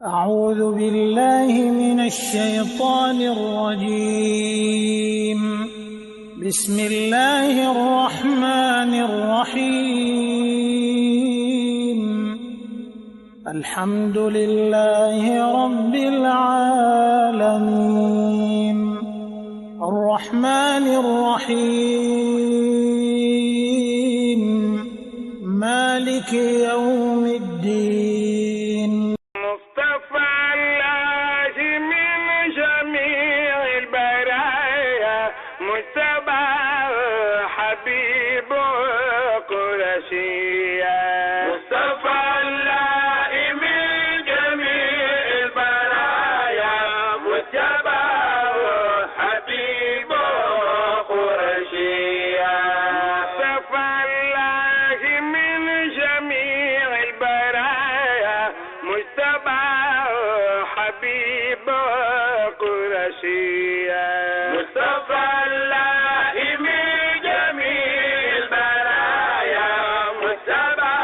أعوذ بالله من الشيطان الرجيم. بسم الله الرحمن الرحيم. الحمد لله رب العالمين الرحمن الرحيم مالك يوم الدين. مصطفى الله من جميع البرايا مجتبى حبيب قرشيا. مصطفى الله من جميع البرايا مجتبى حبيب قرشيا. مصطفى الله من جميع البرايا مجتبى حبيب قرشيا. مصطفى الله من جميع البرايا مجتبى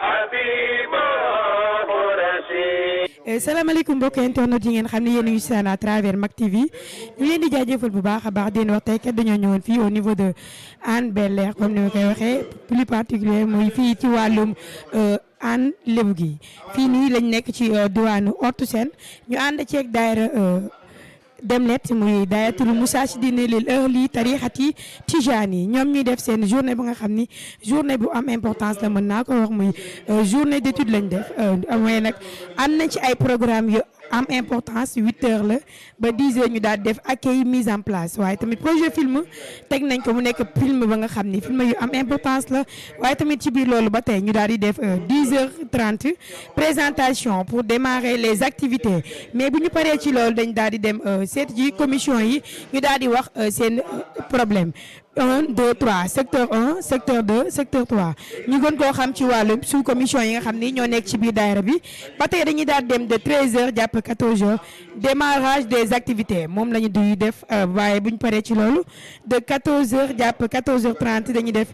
حبيب قرشيا. salaamaaleykum mbokk internet yi ngeen xam ne yéen a ngi saan à travers Mak TV ñu leen di jaajëfal bu baax a baax di leen wax tey kat dañoo ñëwoon fii au niveau de Hann Bel-Air comme ni ma koy waxee plus particulier muy fii ci wàllum Hann Lébu gi fii nii lañ nekk ci diwaanu Ortu Sène ñu ànd ceeg daayira Demlet muy daayatul Moustarchidine lil ahli tarixati tijani ñoom ñuy def seen journée bu nga xam ni journée bu am importance la mën naa ko wax muy journée d'étude lañ def mooy nag am nañ ci ay programme yu am importance 8h la ba 10h ñu daal def accueil mise en place waaye tamit projet film teg nañ ko mu nekk film ba nga xam ni film yu am importance la waaye tamit ci biir loolu ba tey ñu daal di def 10h30 présentation pour démarrer les activités mais bu ñu paree ci loolu dañ daal di dem seet ji commission yi ñu daal di wax seen problème 1 2 3 secteur 1 secteur 2 secteur 3 ñu gën koo xam ci wàllu sous commission yi nga xam ni ñoo nekk ci biir daayira bi ba tey dañuy daal dem de 13h jàpp 14h démarrage des activités moom la ñu duy def waaye bu ñu paree ci loolu de 14h jàpp 14h30 dañuy def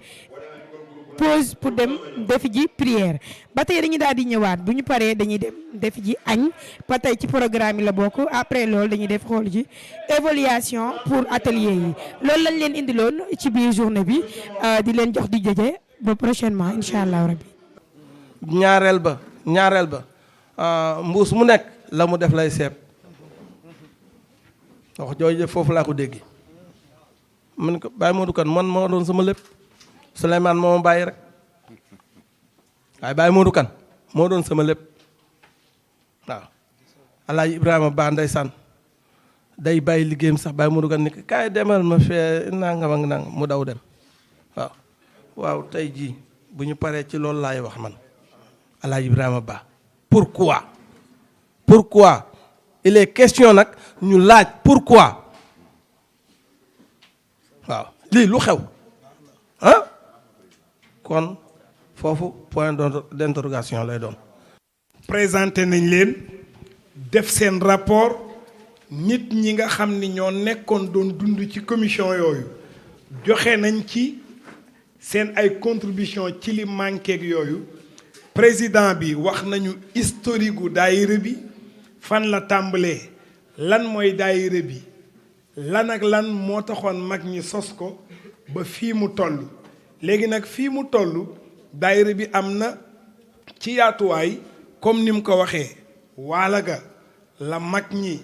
pause pour dem defi ji prière ba tey dañuy daal di ñëwaat bu ñu paree dañuy dem defi ji añ ba tey ci programme yi la bokk après loolu dañuy def xool ji évaluation pour atelier yi loolu lañ leen indiloon ci biir journée bi di leen jox di jëjee ba prochainement incha allah rabbi. ñaareel ba mbuus mu nekk la mu def lay seet wax jooju foofu laa ko dégg man ko Baye Modou Kane man moo doon sama lépp Souleymane moo ma bàyyi rek waaye Baye Modou Kane moo doon sama lépp waaw Alaaji Ibrahima Ba ndeysaan day bàyyi liggéeyam sax Baye Modou Kane ni kaay demal ma fee nangam ak nangam mu daw dem waaw tey jii bu ñu paree ci loolu laay wax man Alaaji Ibrahima Ba pourquoi il est question nag ñu laaj pourquoi waaw lii lu xew kon foofu point d'interrogation lay doon. présenté nañ leen def seen rapport nit ñi nga xam ni ñoo nekkoon doon dund ci commission yooyu joxe nañ ci seen ay contribution ci li manqué ak yooyu président bi wax nañu historique gu daayira bi fan la tàmbalee lan mooy daayira bi lan ak lan moo taxoon mag ñi sos ko ba fii mu toll léegi nag fii mu toll daayira bi am na ci yaatuwaay comme ni mu ko waxee waalaga la mag ñi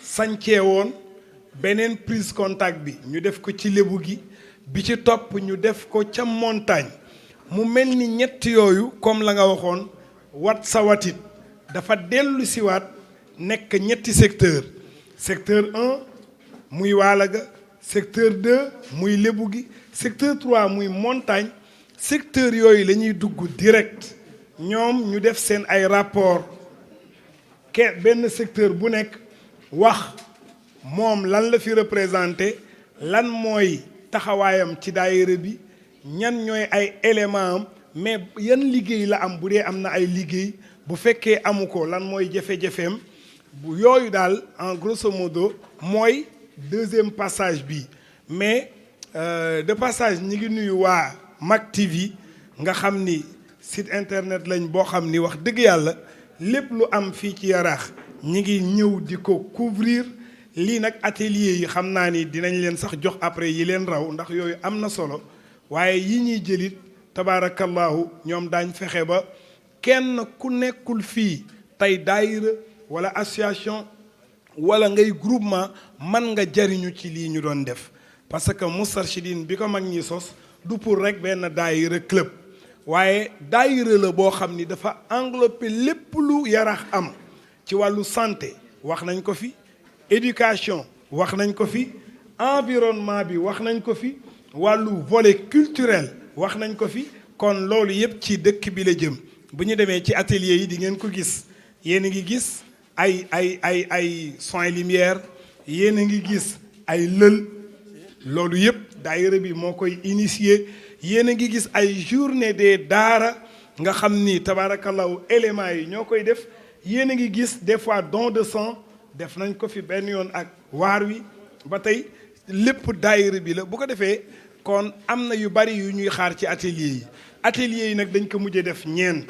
sancee woon beneen prise contact bi ñu def ko ci lébu gi bi ci topp ñu def ko ca montagne mu mel ni ñett yooyu comme la nga waxoon wat sa watit dafa dellu siwaat nekk ñetti secteur 1 muy waalaga secteur 2 muy lébu gi secteur 3 muy montagne secteur yooyu la ñuy dugg direct ñoom ñu def seen ay rapport benn secteur bu nekk wax moom lan la fi représenté lan mooy taxawaayam ci daayira bi ñan ñooy ay élément am mais yan liggéey la am bu dee am na ay liggéey bu fekkee amu ko lan mooy jafe-jafeem bu yooyu daal en grosso modo mooy deuxième passage bi mais de passage ñi ngi nuyu waa Mak TV nga xam ni site internet lañ boo xam ni wax dëgg yàlla lépp lu am fii ci Yaraax ñi ngi ñëw di ko couvrir lii nag atelier yi xam naa ni dinañ leen sax jox après yi leen raw ndax yooyu am na solo waaye yi ñuy jëlit tabaarakallahu ñoom daañ fexe ba kenn ku nekkul fii tey daayira wala association wala ngay groupement man nga jariñu ci lii ñu doon def parce que Moustarchidine bi ko mag ñi sos du pour rek benn daayira club waaye daayira la boo xam ni dafa englobé lépp lu Yaraax am ci wàllu santé wax nañ ko fi éducation wax nañ ko fi environnement bi wax nañ ko fi wàllu volet culturel wax nañ ko fi kon loolu yëpp ci dëkk bi la jëm bu ñu demee ci atelier yi di ngeen ko gis yéen a ngi gis ay soins lumière yéen a ngi gis ay lël loolu yëpp daayira bi moo koy initier yéen a ngi gis ay journée des daara nga xam ni tabaarakallahu éléments yi ñoo koy def yéen a ngi gis des fois don de sang def nañ ko fi benn yoon ak waar wi ba tey lépp daayira bi la bu ko defee kon am na yu bari yu ñuy xaar ci atelier yi nag dañ ko mujjee def ñeent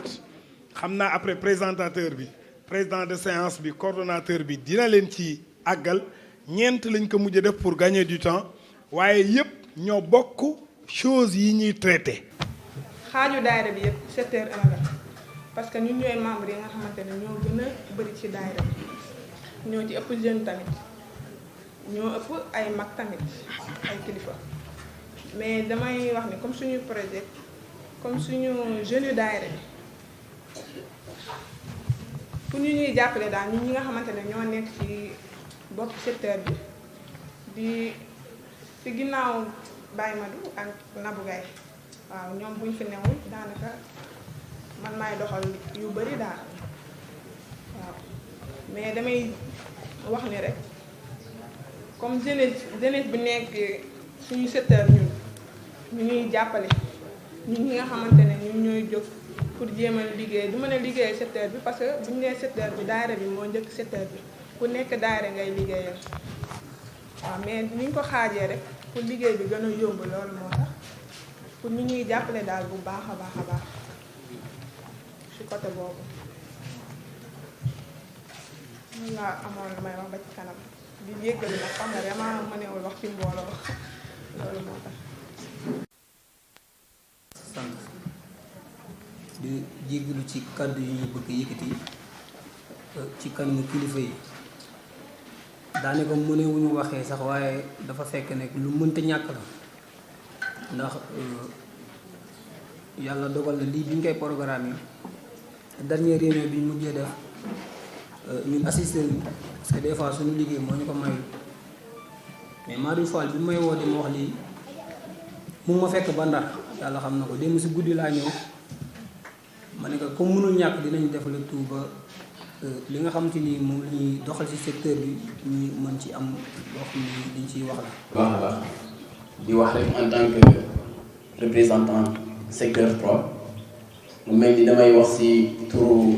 xam naa après présentateur bi président de séance bi coordonnateur bi dina leen ci àggal ñeent lañ ko mujjee def pour gagner du temps waaye yépp ñoo bokk chose yi ñuy traité. xaaju daayira bi yëpp 7 heures la parce que ñun ñooy membres yi nga xamante ne ñoo gën a bëri ci daayira bi ñoo ci ëpp jeune tamit ñoo ëpp ay mag tamit ay kilifa mais damay wax ni comme suñu projet comme suñu jeunes yu daayira bi pour ñu ñuy jàppale daal ñun ñi nga xamante ne ñoo nekk ci bopp secteur bi di ci ginnaaw Baye Madou ak Nabou Gaye waaw ñoom buñ fi newul daanaka man maay doxal yu bari daal waaw mais damay wax ni rek comme jeunesse bi nekk suñu secteur ñun ñu ñuy jàppale ñun ñi nga xamante ne ñun ñooy jóg pour jéem a liggéey du mën a liggéey secteur bi parce que bu ñu nee secteur bi daayira bi moo njëkk secteur bi ku nekk daayira ngay liggéeyal waaw mais ni ñu ko xaajee rek pour liggéey bi gën a yomb loolu moo tax pour ñu ñuy jàppale daal bu baax a baax ci côté boobu mën naa amoon lu may wax ba ci kanam di yéggalu nag xam nga vraiment mënewul wax ci mbooloo loolu moo tax. sant di jéggalu ci kàddu yi ñu bëgg yëkkati ci kanamu kilifa yi daanaka mënewuñu waxee sax waaye dafa fekk nekk lu mënta ñàkk la ndax yàlla dogal na lii bi ñu koy programme yi dernière réunion bi ñu mujjee def ñun assisté ñu parce que des fois suñu liggéey moo ñu ko mayul mais Madou Fall bi may woo di ma wax lii mu ma fekk ba Ndar yàlla xam na ko démb si guddi laa ñëw ma ne ko comme mënul ñàkk dinañ def le tout ba li nga xamante ni moom la ñuy doxal ci secteur bi ñu mën ci am loo xam ne dañ ciy wax la. baax a baax di wax rek en tant que représentant secteur 3 mu mel ni damay wax ci turu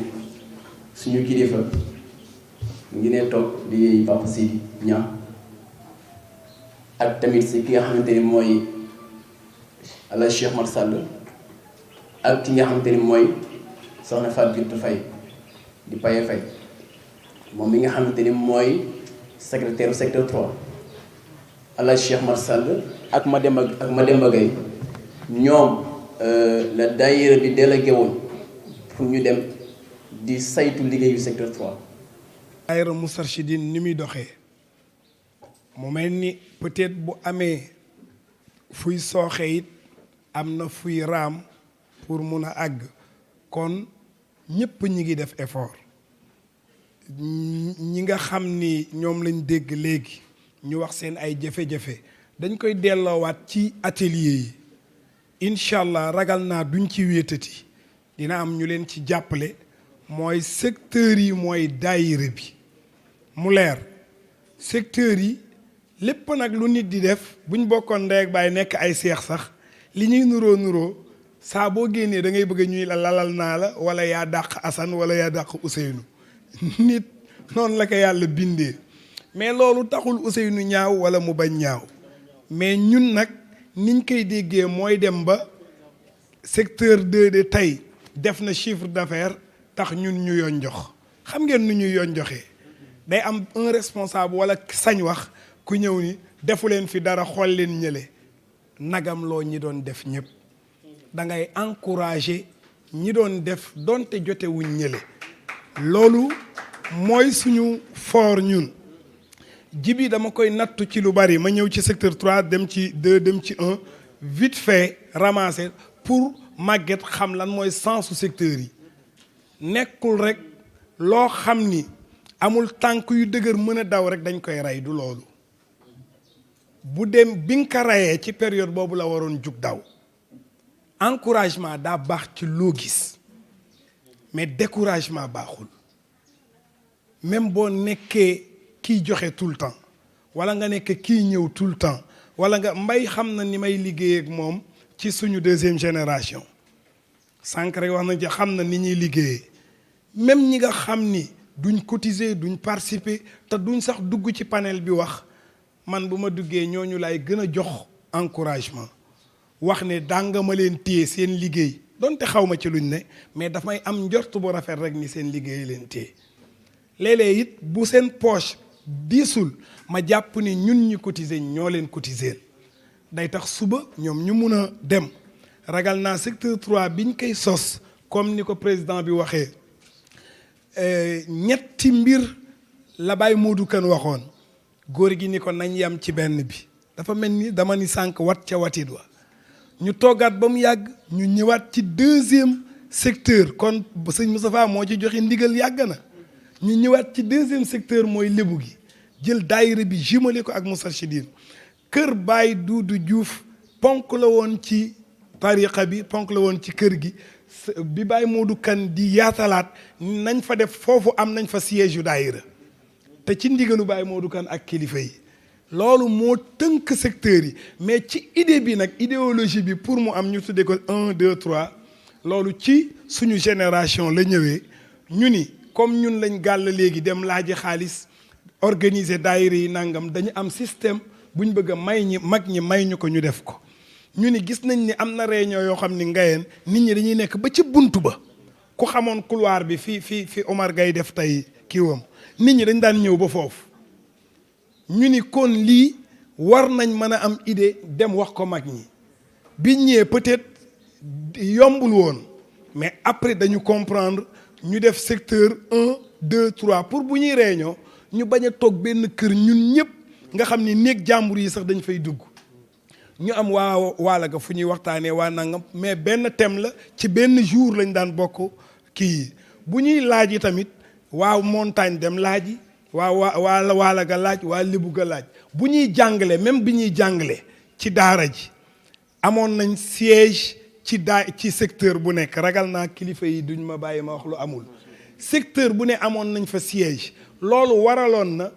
suñu kilifa ngi ne toog di Papa Sidi Niang ak tamit ci ki nga xamante ni mooy El Hadj Cheikh Mat Sall ak ki nga xamante ni mooy Soxna Fatou Bintou Faye di Paye Faye moom mi nga xamante ni mooy secrétaire secteur 3 El Hadj Cheikh Mat Sall ak Mademba Gaye ñoom la daayira bi délégué woon pour ñu dem di saytu liggéeyu secteur 3. daayira Moustarchidine ni muy doxee mu mel ni peut-être bu amee fuy sooxe it am na fuy raam pour mun a àgg kon ñëpp ñi ngi def effort ñi nga xam ni ñoom lañ dégg léegi ñu wax seen ay jafe-jafe dañ koy delloowaat ci atelier yi incha allah ragal naa duñ ci wéetati dina am ñu leen ci jàppale mooy secteurs yi mooy daayira bi mu leer secteurs yi lépp nag lu nit di def buñ bokkoon ndey ak baay nekk ay seex sax li ñuy nuroo saa boo génnee da ngay bëgg ñuy la lalal naa la wala yaa dàq Assane wala yaa dàq Ousseynou nit noonu la ko yàlla bindee mais loolu taxul Ousseynou ñaaw wala mu bañ ñaaw mais ñun nag niñ koy déggee mooy dem ba secteur 2 de tey def na chiffre d'affaires tax ñun ñu yoon jox xam ngeen nu ñuy yoon joxee day am un responsable wala sañ wax ku ñëw ni defu leen fi dara xool leen ñële nagam loo ñi doon def ñëpp da ngay encourager ñi doon def donte jotewuñ ñële loolu mooy suñu fort ñun jibi dama koy nattu ci lu bari ma ñëw ci secteur 3 dem ci 2 dem ci 1 vite fait ramasser pour màgget xam lan mooy sensu secteur yi nekkul rek loo xam ni amul tànk yu dëgër mën a daw rek dañ koy rey du loolu bu dem bi nga ko reyee ci période boobu la waroon jug daw encouragement daa baax ci loo gis mais découragement baaxul même boo nekkee kiy joxe tout le temps wala nga nekk kiy ñëw tout le temps wala nga mbay xam na ni may liggéey ak moom ci suñu deuxième génération sànq rek wax nañ ci xam na ni ñuy liggéeyee même ñi nga xam ni duñ cotiser duñ participer te duñ sax dugg ci panel bi wax man bu ma duggee ñooñu lay gën a jox encouragement wax ne danga ma leen téye seen liggéey donte xaw ma ci luñ ne mais daf may am njort bu rafet rek ni seen liggéey leen téye léeg-léeg it bu seen poche diisul ma jàpp ni ñun ñi cotiser ñoo leen cotiser day tax suba ñoom ñu mun a dem ragal naa secteur 3 biñ koy sos comme ni ko président bi waxee ñetti mbir la Baye Modou Kane waxoon góor gi ni ko nañ yam ci benn bi dafa mel ni dama ni sànq wat ca watit wa ñu toogaat ba mu yàgg ñu ñëwaat ci deuxième secteur kon sëñ Moustapha moo ci joxe ndigal yàgg na ñu ñëwaat ci deuxième secteur mooy lébu gi jël daayira bi jumelé ko ak Moustarchidine kër Baye Doudou Diouf ponk la woon ci tariqa bi ponk la woon ci kër gi bi Baye Modou Kane di yaatalaat nañ fa def foofu am nañ fa siège yu daayira te ci ndigalu Baye Modou Kane ak kilifa yi loolu moo tënk secteur yi mais ci idée bi nag idéologie bi pour mu am ñu tuddee ko 1 2 3 loolu ci suñu génération la ñëwee ñu ni comme ñun lañ gàll léegi dem laaji xaalis organiser daayira yi nangam dañu am système bu ñu bëgg a may ñi mag ñi may ñu ko ñu def ko ñu ni gis nañ ni am na réunion yoo xam ni ngayeen nit ñi dañuy nekk ba ci buntu ba ku xamoon couloir bi fi Omar Gaye def tey kiiwam nit ñi dañ daan ñëw ba foofu ñu ni kon lii war nañ mën a am idée dem wax ko mag ñi bi ñëwee peut-être yombul woon mais après dañu comprendre ñu def secteur 1 2 3 pour bu ñuy réunion ñu bañ a toog benn kër ñun ñëpp nga xam ni néeg jàmbur yi sax dañ fay dugg ñu am waa waalaga fu ñuy waxtaanee waa nangam mais benn thème la ci benn jour lañ daan bokk kii bu ñuy laaj yi tamit waa montagne dem laaj yi waa waalaga laaj waa lébu ga laaj bu ñuy jàngale même bi ñuy jàngale ci daara ji amoon nañ siège ci secteur bu nekk ragal naa kilifa yi duñ ma bàyyi ma wax lu amul secteur bu ne amoon nañ fa siège loolu waraloon na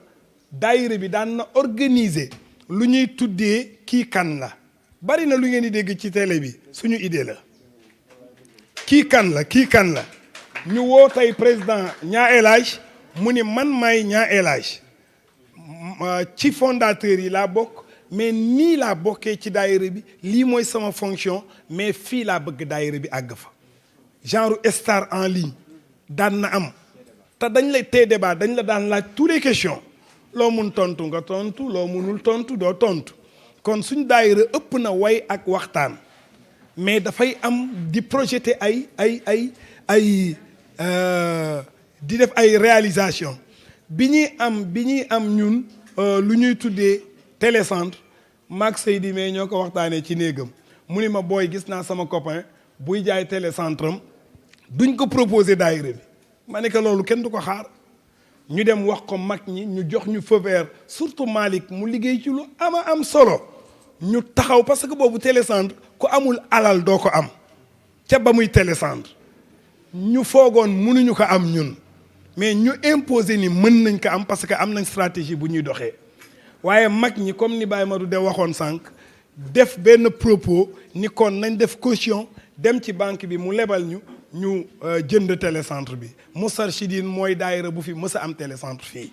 daayira bi daan na organiser lu ñuy tuddee kii kan la bari na lu ngeen di dégg ci télé bi suñu idée la kii kan la ñu woo tey président Ñaa El Hadj mu ni man maay Ñaa El Hadj ci fondateur yi laa bokk mais nii laa bokkee ci daayira bi lii mooy sama fonction mais fii laa bëgg daayira bi àgg fa genre star en ligne daan na am te dañ lay tee débat dañ la daan laaj toutes les questions loo mun tontu nga tontu loo munul tontu doo tontu kon suñ daayira ëpp na way ak waxtaan mais dafay am di projeter ay di def ay réalisation bi ñuy am ñun lu ñuy tuddee télécentre maag Seydi mais ñoo ko waxtaanee ci néegam mu ni ma booy gis naa sama copain buy jaay télécentre am duñ ko proposer daayira bi ma ne que loolu kenn du ko xaar ñu dem wax ko mag ñi ñu jox ñu feu vert surtout Malick mu liggéey ci lu am solo ñu taxaw parce que boobu télécentre ku amul alal doo ko am ca ba muy télécentre ñu foogoon mënuñu ko am ñun mais ñu imposer ni mën nañ ko am parce que am nañ stratégie bu ñuy doxee waaye mag ñi comme ni Baye Madou de waxoon sànq def benn propos ni kon nañ def caution dem ci banque bi mu lebal ñu jënd télécentre bi Moustarchidine mooy daayira bu fi mës a am télécentre fii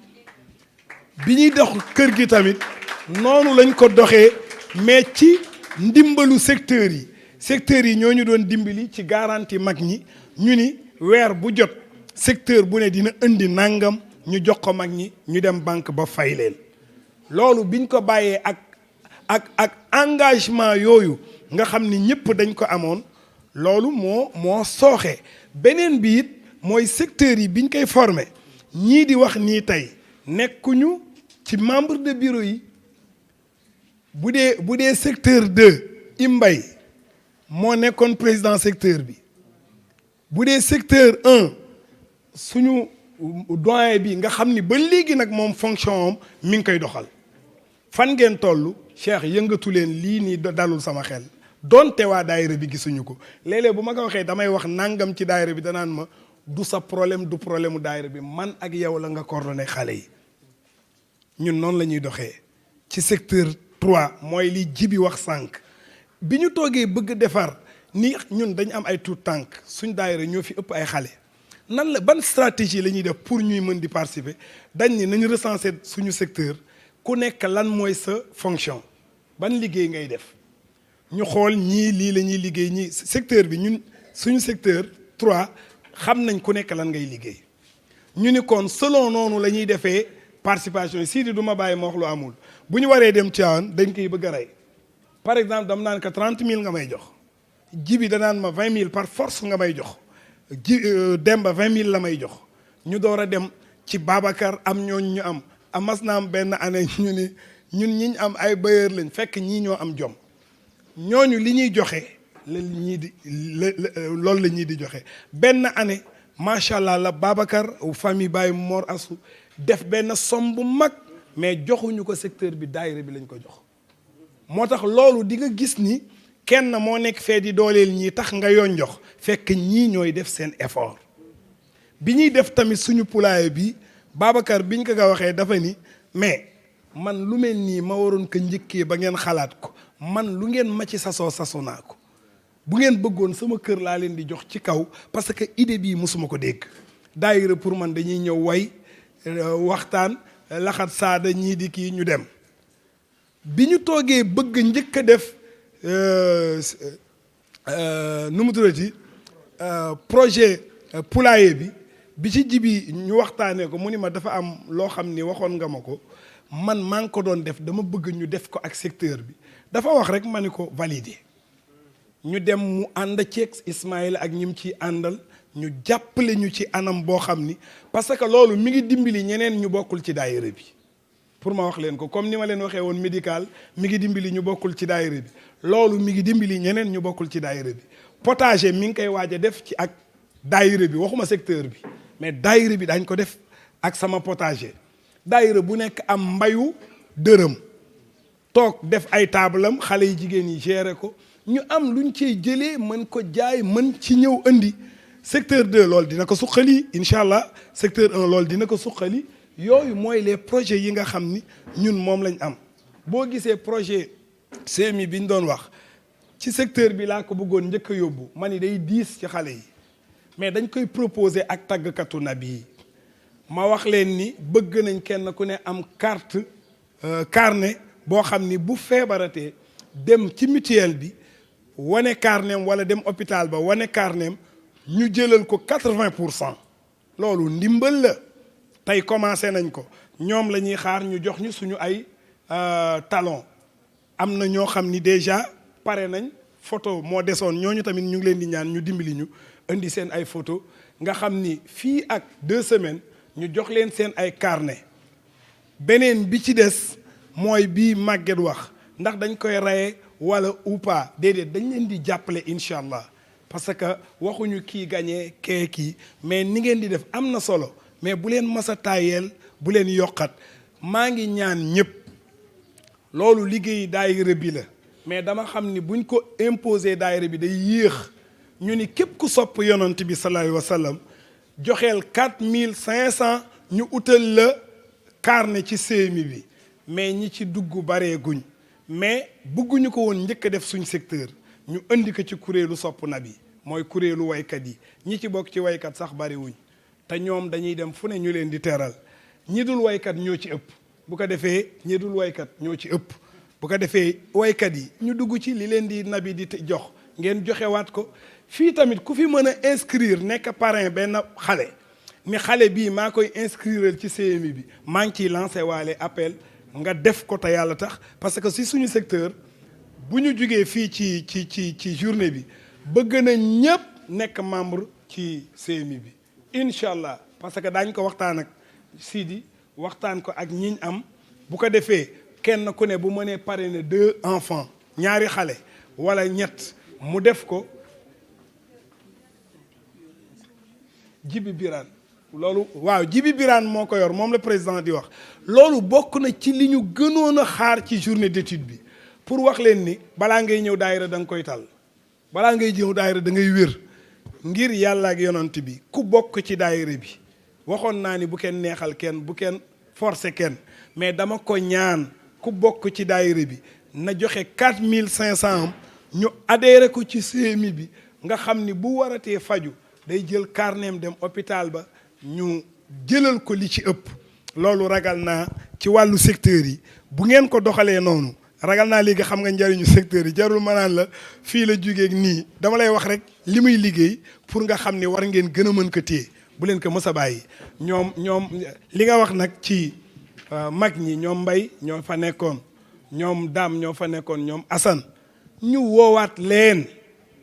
bi ñuy dox kër gi tamit noonu lañ ko doxee mais ci ndimbalu secteurs yi ñoo ñu doon dimbali ci garantie mag ñi ñu ni weer bu jot secteur bu ne dina indi nangam ñu jox ko mag ñi ñu dem banque ba fay leen loolu biñ ko bàyyee ak engagement yooyu nga xam ni ñëpp dañ ko amoon loolu moo sooxe beneen bi it mooy secteur yi biñ koy formé ñii di wax nii tey nekkuñu ci membre de bureau yi bu dee secteur 2 Imbay moo nekkoon président secteur bi bu dee secteur 1 suñu doyen bi nga xam ni ba léegi nag moom fonction am mi ngi koy doxal fan ngeen toll Cheikh yëngatu leen lii nii dalul sama xel donte waa daayira bi gisuñu ko léeg-léeg bu ma ko waxee damay wax nangam ci daayira bi danaan ma du sa problème du problème mu daayira bi man ak yow la nga coordonné xale yi ñun noonu la ñuy doxee ci secteur 3 mooy li Jibi wax sànq bi ñu toogee bëgg defar ni ñun dañu am ay tout tànk suñ daayira ñoo fi ëpp ay xale nan la ban stratégie la ñuy def pour ñuy mën di participer dañ ni nañu recenser suñu secteur ku nekk lan mooy sa fonction ban liggéey ngay def ñu xool ñii lii la ñuy liggéey ñii secteur bi ñun suñu secteur 3 xam nañ ku nekk lan ngay liggéey ñu ni kon selon noonu la ñuy defee participation yi Sidi du ma bàyyi ma wax lu amul bu ñu waree dem Tivaouane dañ koy bëgg a rey par exemple dam naan ko 30 000 nga may jox Jibi danaan ma 20 000 par force nga may jox Demba 20 000 la may jox ñu door a dem ci Babacar am ñooñu ñu am amas na am benn année ñu ni ñun ñi ñu am ay bailleur lañ fekk ñii ñoo am jom ñooñu li ñuy joxe loolu la ñii di joxe benn année macha allah la Babacar famille Baye Mor Assou def benn somme bu mag mais joxuñu ko secteur bi daayira bi lañ ko jox moo tax loolu di nga gis ni kenn moo nekk fee di dooleel ñii tax nga yoon jox fekk ñii ñooy def seen effort bi ñuy def tamit suñu poulailler bi Babacar biñ ko waxee dafa ni mais man lu mel nii ma waroon ko njëkkee ba ngeen xalaat ko man lu ngeen ma ci sasoo naa ko bu ngeen bëggoon sama kër laa leen di jox ci kaw parce que idée bii mosuma ko dégg daayira pour man dañuy ñëw way waxtaan laxat saada ñii di kii ñu dem bi ñu toogee bëgg njëkk a def nu mu tuddati projet poulailler bi ci Jibi ñu waxtaanee ko mu ni ma dafa am loo xam ni waxoon nga ma ko man maa ngi ko doon def dama bëgg ñu def ko ak secteur bi dafa wax rek ma ni ko valider ñu dem mu ànd ceeg Ismaïla ak ñi mu ciy àndal ñu jàppale ñu ci anam boo xam ni parce que loolu mi ngi dimbali ñeneen ñu bokkul ci daayira bi pour ma wax leen ko comme ni ma leen waxee woon médical mi ngi dimbali ñu bokkul ci daayira bi loolu mi ngi dimbali ñeneen ñu bokkul ci daayira bi potager mi ngi koy waaj a def ci ak daayira bi waxuma secteur bi mais daayira bi dañ ko def ak sama potager daayira bu nekk am mbayu dërëm toog def ay taabalam xale yi jigéen yi gérer ko ñu am luñ ciy jëlee mën ko jaay mën ci ñëw indi secteur 2 loolu dina ko suqali incha allah secteur 1 loolu dina ko suqali yooyu mooy les projets yi nga xam ni ñun moom lañ am boo gisee projet CMI bi ñu doon wax ci secteur bi laa ko bëggoon njëkk a yóbbu ma ni day diis ci xale yi mais dañ koy proposer ak tàggkatu nabi yi ma wax leen ni bëgg nañ kenn ku ne am carte carnet boo xam ni bu feebaratee dem ci mutuelle bi wane carnet wala dem hôpital ba wane carnet ñu jëlal ko 80%. loolu ndimbal la tey commencé nañ ko ñoom la ñuy xaar ñu jox ñu suñu ay talon am na ñoo xam ni déjà pare nañ photo moo desoon ñooñu tamit ñu ngi leen di ñaan ñu dimbali ñu indi seen ay photo nga xam ni fii ak 2 semaines ñu jox leen seen ay carnet beneen bi ci des mooy bii Maguette wax ndax dañ koy raye wala ou pas déedéet dañ leen di jàppale incha allah parce que waxuñu kii gagné kii mais ni ngeen di def am na solo mais bu leen masa tayeel bu leen yokkat maa ngi ñaan ñëpp loolu liggéey daayira bi la mais dama xam ni buñ ko imposer daayira bi day yéex ñu ni képp ku sopp yonent bi sallallahu alayhi wa sallam joxeel 4500 ñu utal la carnet ci CMI bi mais ñi ci dugg bareeguñ mais bëgguñu ko woon njëkk a def suñ secteur ñu indi ko ci kuréelu sopp nabi mooy kuréelu waykat yi ñi ci bokk ci waykat sax bariwuñ te ñoom dañuy dem fu ne ñu leen di teral ñi dul waykat ñoo ci ëpp bu ko defee ñi dul waykat ñoo ci ëpp bu ko defee waykat yi ñu dugg ci li leen di nabi di jox ngeen joxewaat ko fii tamit ku fi mën a inscrire nekk parrain benn xale ni xale bii maa koy inscrire ci CMU bi maa ngi ciy lancé waale appel nga def ko te yàlla tax parce que si suñu secteur bu ñu jugee fii ci journée bi bëgg na ñëpp nekk membre ci CMU bi incha allah parce que daañ ko waxtaan ak Sidi waxtaan ko ak ñiñ am bu ko defee kenn ku ne bu mënee parrainer 2 enfants ñaari xale wala ñett mu def ko Jibi Birane loolu waaw Jibi Birane moo ko yor moom la président di wax loolu bokk na ci li ñu gënoon a xaar ci journée d'étude bi pour wax leen ni balaa ngay ñëw daayira da nga koy tal balaa ngay ñëw daayira da ngay wér ngir yàlla ak yonant bi ku bokk ci daayira bi waxoon naa ni bu kenn neexal kenn bu kenn forcer kenn mais dama ko ñaan ku bokk ci daayira bi na joxe 4500 am ñu adhéré ko ci CMU bi nga xam ni bu waratee faju day jël carnet dem hôpital ba ñu jëlal ko li ci ëpp loolu ragal naa ci wàllu secteur yi bu ngeen ko doxalee noonu ragal naa léegi xam nga njariñu secteur yi jarul ma naan la fii la jógeeg nii dama lay wax rek li muy liggéey pour nga xam ni war ngeen gën a mën ko téye bu leen ko mës a bàyyi ñoom li nga wax nag ci mag ñi ñoom Mbay ñoo fa nekkoon ñoom Daam ñoo fa nekkoon ñoom Assane ñu woowaat leen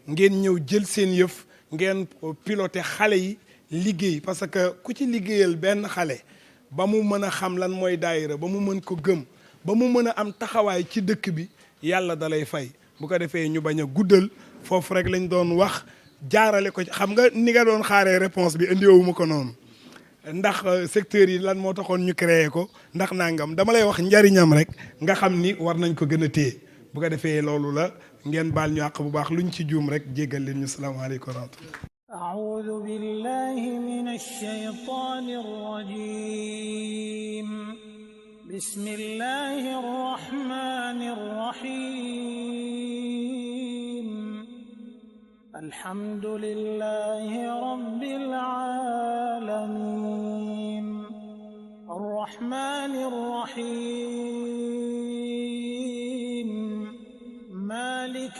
ngeen ñëw jël seen yëf ngeen piloté xale yi liggéey parce que ku ci liggéeyal benn xale ba mu mën a xam lan mooy daayira ba mu mën ko gëm ba mu mën a am taxawaay ci dëkk bi yàlla dalay fay bu ko defee ñu bañ a guddal foofu rek lañ doon wax jaarale ko ci xam nga ni nga doon xaaree réponse bi indiwuma ko noonu ndax secteur yi lan moo taxoon ñu créé ko ndax nangam dama lay wax njariñam rek nga xam ni war nañ ko gën a téye bu ko defee loolu la ngeen baal ñu àq bu baax luñ ci juum rek jéggal leen ñu salaamaaleykum wa rahmatullah أعوذ بالله من الشيطان الرجيم بسم الله الرحمن الرحيم الحمد لله رب العالمين الرحمن الرحيم مالك